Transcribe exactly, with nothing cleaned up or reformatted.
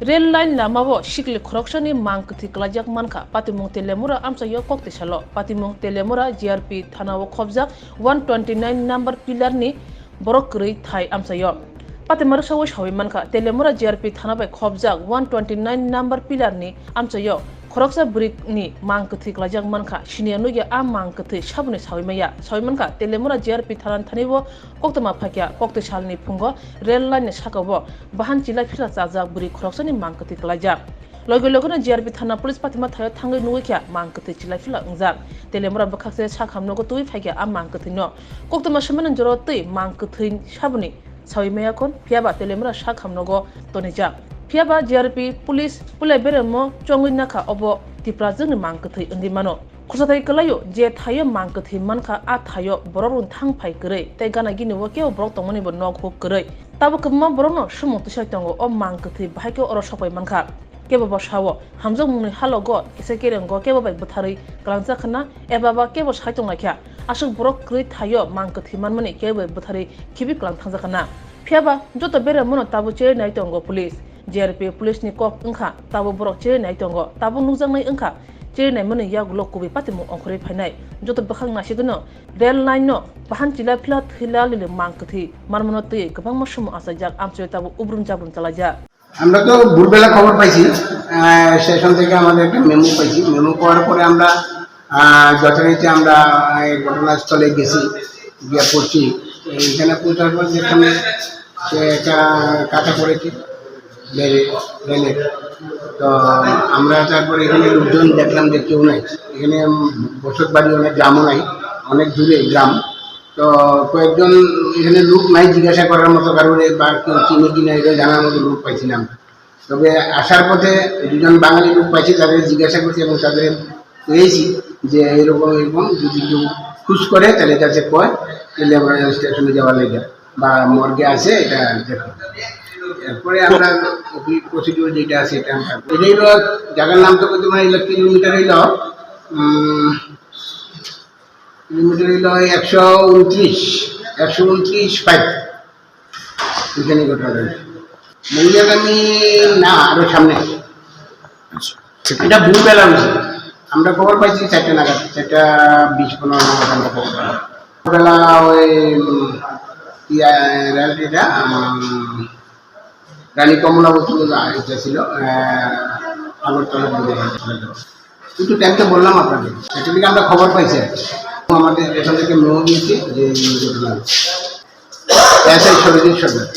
Rail line lamao sikli khoroksani mang kwthwi kwlaijak mankha. Patimung Telemura amchaio kok tisalo. Patimung Telemura G R P thanao khobjak one twenty nine number pillar ni borok kwrwi thai amchaio. Patima rwsao sawi mankha, Telemura G R P thana bai khobjak one twenty nine number pillar ni amchaio khoroksa bwrwi ni mang kwthwi kwlaijak mankha. Siniya nugya a mang kwthwi saboni sawi maya. Sawi mankha, Telemura G R P thana thani o koktwma phaikha, kokti salni phungo rail line ni sakao bahan chilai phila chajak bwrwi khoroksani mang kwthwi kwlaijak. Logi logino G R P thana police patima thaio thangwi nugwi kha mang kwthwi chilai phila wngjak. Telemura bwkhakse sakham nogo twi phaikha a mang kwthwino. Koktwma swimani joro twi mang kwthwi saboni sawi maya khon, phiyaba Telemura sakham nogo tonijak. Phiyaba G R P police pulai beremo chongwi nakha obo Tiprajwkni mang kwthwi wngwi mano. Khursathai kwlaio, je thaio mang kwthwi mankha, a thaio borok rwng thang phai kwrwi, tei gana gini o kebo borok tongmani bo nok huk kwrwi. Tabuk kwbangma borokno sumung twisai tongo, o mang kwthwi bahai khe oro sokpai mankha. Kebo bo sao, hamjakmungni halogo kisa kerengo kebo bai bwtharwi kwlangjak khna, eba ba kebo sai tonglaikha. Aswk borok kwrwi thaio mang kwthwi manmani kebo bai bwtharwi khibi kwlang thangjak khna. Phiyaba joto beremano tabuk cherwi nai tongo police. G R P police ni kok wngkha, tabuk borok cherwi nai tongo, tabuk nukjaknai wngkha. Cherwi naimani yagulo kubui patimung ongkhorwi phainai. Joto bwkhak naisigwino rail line no bahan chila phila thwila lili mang kwthwi manmano twiwi kwbangma sumo achaijak, amchaio tabuk ubrum jabrum chalaijak. আমরা তো ভোরবেলা খবর পাইছি, আহ, স্টেশন থেকে আমাদের একটা মেমো পাইছি। মেমো পাওয়ার পরে আমরা, আহ, যথারীতি আমরা এই ঘটনাস্থলে গেছি, গিয়ে পড়ছি। এইখানে পৌঁছার পর যেখানে সে একটা কাটা পড়েছে রেলে, রেলে। তো আমরা তারপরে এখানে লোকজন দেখলাম যে কেউ নাই, এখানে বসত বাড়ি অনেক, গ্রামও নাই, অনেক দূরে গ্রাম। তো কয়েকজন এখানে লোক নাই জিজ্ঞাসা করার মতো কারোর, বা কেউ চিনি কিনা এটা জানার মতো লোক পাইছিলাম। তবে আসার পথে দুজন বাঙালি লোক পাইছি, তাদের জিজ্ঞাসা করছি এবং তাদের পেয়েছি যে এরকম এরকম যদি কেউ খুঁজ করে তাহলে তাকে কয় যে লেবার স্টেশনে যাওয়ার লেগে বা মর্গে আছে, এটা দেখো। এরপরে আমরা প্রসিডিউর যেটা আছে এটা আমরা, এটাই হলো জায়গার নাম তো বলতে মানে কিলোমিটার হইলো উম, কিলোমিটার হইলো একশো উনত্রিশ, একশো উনত্রিশ ফাইভ। এখানে ঘটনা ঘটেছে। মঙ্গলগ্রামী না, আরো সামনে। আচ্ছা, ঠিক আছে। এটা ভোরবেলা হয়েছে। আমরা খবর পাইছি চারটা নাগাদ, চারটা বিশ পনেরো নাগাদ আমরা খবর পাই। ভোরবেলা ওই, উম, ইয়া, রেল এটা, উম, রানী কমলাবতী বলে আরেকটা ছিল, আহ, আগরতলা বলে আরেকটা ছিল। কিন্তু টাইম তো বললাম আপনাকে, সেটা থেকে আমরা খবর পাইছি আর কি। আমাদের এখান থেকে মেমো দিয়েছে যে এই ঘটনা হয়েছে। এসআই সরজিৎ সরকার।